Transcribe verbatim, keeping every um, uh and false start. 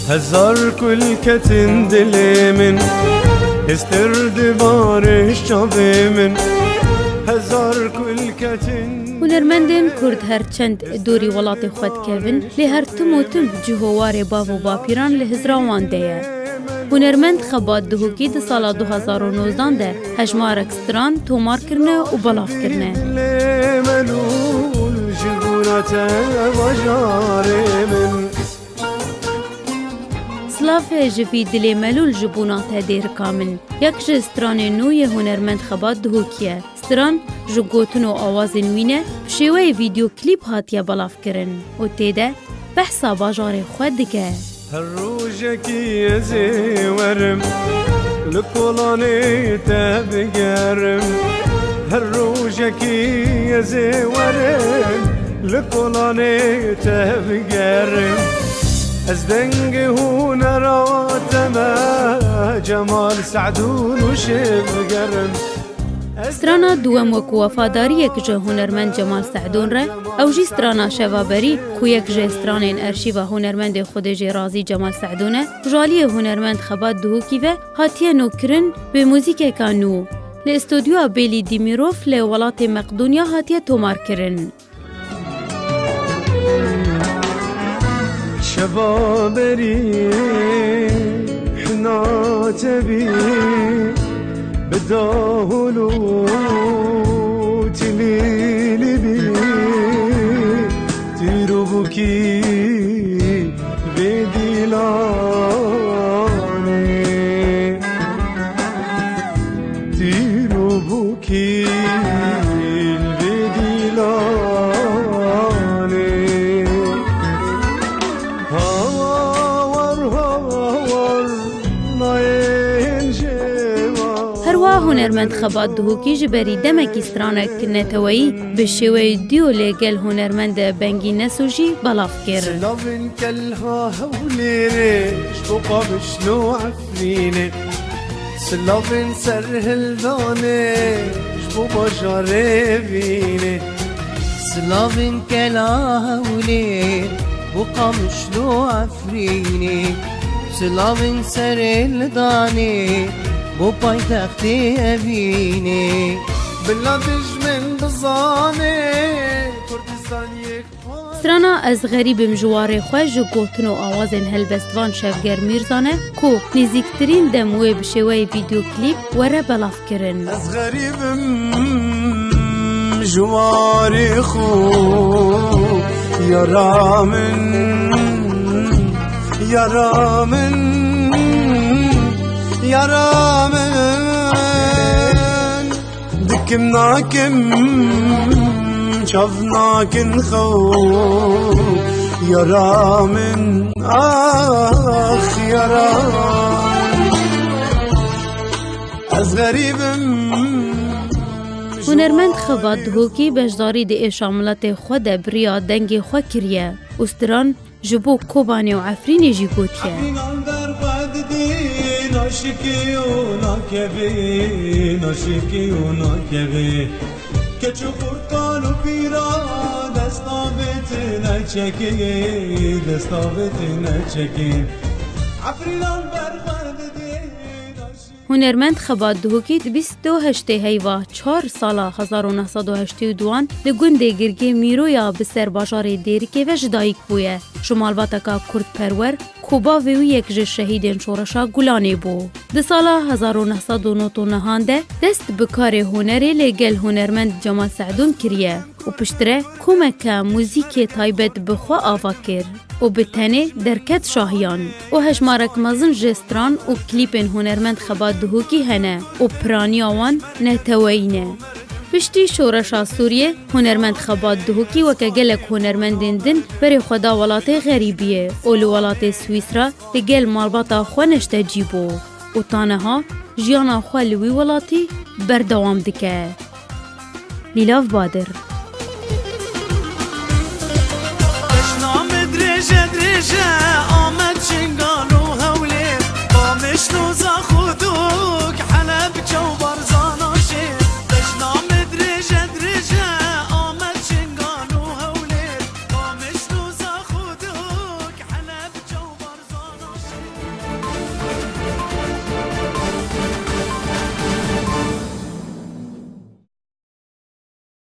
Hezar kul ketin dilê min, hêstir dibarê çavê min. Hezar kul ketin. Hunermendên Kurd her çend dorî welatê xwe dikevin, lê her tim û tim cih û warê bav û bapîran li hizra wan de ye. Hunermend Xebat Duhokî di sala du hezar û nozdan de hejmarek stran tomar kirine û belav kirine. Dilê melûl ji bona te bajarê min. Silav ji vî dilê melûl ji bona te dêrika min. Yek ji stranên nû yê hunermend Xebat Duhokî ye. Stran ji gotin û awazên wî ne, bi şêweyê vîdyoklîp hatiye belavkirin û tê de behsa bajarê xwe dike. Her rojekî ez ê werim, li kolanê te bigerim. Her rojekî ez ê werim, li kolanê te bigerim. Ez dengê hunera te me, Cemal Se'dûn û şêv gerim. Strana duwem wek wefadariyek ji hunermend Cemal Se'dûn re, ew jî strana Şeva Berî ku yek ji stranên erşîva hunermendê Xwedê jê razî Cemal Se'dûn e, ji aliyê hunermend Xebat Duhokî ve hatiye nûkirin bi muzîkeka nû. Li stûdyoya Bêlî Dîmîrov li welatê Meqdûnya hatiye tomarkirin. Şeva berî hina te bî, bi dahul û tilîlî bî, tîr û bûkî vê dîlanê. Tîr û bûkî vê dîlanê. Hawar, hawar, nayên jêwa. Herwiha hunermend Xebat Duhokî ji berî demekî stranek neteweyî bi şêweyê dîyo lê gel hunermend Bengî Neso jî belav kir. Silavên kelha Hewlêrê, ji bo Qamişlo Efrînê. Silavên serhildanê, ji bo bajarê Vînê. Silavên kela Hewlêr, bo Qamişlo Efrînê. Silavên serhildanê, bo paytextê Evînê. Bila dijmin bizane, Kurdistan yek. Strana Ez Xerîb im ji warê xwe ji gotin û awazên helbestvan Şevger Mîrzan e ku nêzîktirîn dem wê bi şêweyê vîdyoklîp were belavkirin. Ez xerîb im ji warê xwe, yara min, yara min, yara min. Dikim nakim, çav nakin xew, yara min, ax yara min. Ez xerîb im. Hunermend Xebat Duhokî beşdarî di êşa miletê xwe de bi riya dengê xwe kiriye û stran ji bo Kobanê û Efrînê jî gotiye. Efrînan derxwe didî, naşikî û nakevî, naşikî û nakevî. Keç û qurtan û pîra, desta vê tune çekî, desta vê tune çekî. Efrînan berxwe didî, naşikî. Hunermend Xebat Duhokî di bîst û heştê heyva çar sala hezar û neh sed û heştê û duan li gundê Girgê Mîroya bi ser bajarê Dêrikê ve ji dayik bûye. Ji malbateka kurdperwer ku bavê wî yek ji şehîdên Şoreşa Gulanê bû. Di sala hezar û neh sed û nod û nehan de dest bi karê hunerê lê gel hunermend Cemal Se'dûn kiriye û piştre komeke muzîkê taybet bi xwe ava kir û bi tenê derket şahiyan û hejmarek mezin ji stran û klîpên hunermend Xebat Duhokî hene û piraniya wan neteweyî ne. Piştî şoreşa Sûriyê, hunermend Xebat Duhokî weke gelek hunermendên din berê xwe da welatê xerîbiyê û li welatê Swîsra li gel malbata xwe neştecî bû û ta niha jiyana xwe li wî welatî berdewam dike. Lîlav Badir. Çeşna min dirêj e, dirêj e,